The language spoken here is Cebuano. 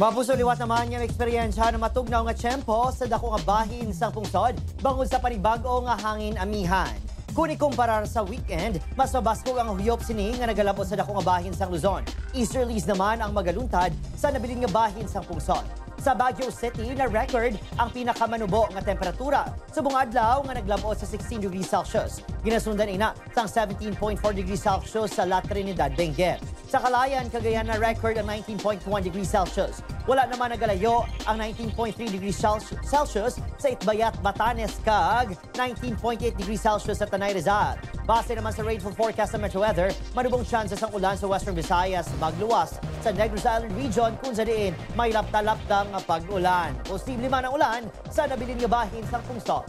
Mapuso, liwat naman nga eksperyensya na matugnaw nga tiyempo sa dako nga bahin sang pungsod bangod sa panibag-o nga hangin Amihan. Kung ikumparar sa weekend, mas mabaskog ang huyop sini nga nagalabot sa dako nga bahin sang Luzon. Easterlies naman ang magaluntad sa nabilin nga bahin sang pungsod. Sa Baguio City, na record ang pinakamanubo nga temperatura. Subong adlaw nga naglabot sa 16 degrees Celsius. Ginasundan ina sang 17.4 degrees Celsius sa La Trinidad, Benguet. Sa Calayan, Cagayan, na record ang 19.1 degrees Celsius. Wala naman nagalayo ang 19.3 degrees Celsius sa Itbayat, Batanes kag 19.8 degrees Celsius sa Tanay, Rizal. Base naman sa rainfall forecast sa Metro Weather, manubong chances ang ulan sa Western Visayas, magluwas sa Negros Island Region kung sa diin may lapta-laptang pag-ulan. Posible man ang ulan sa nabilin nga bahin sang pungsod.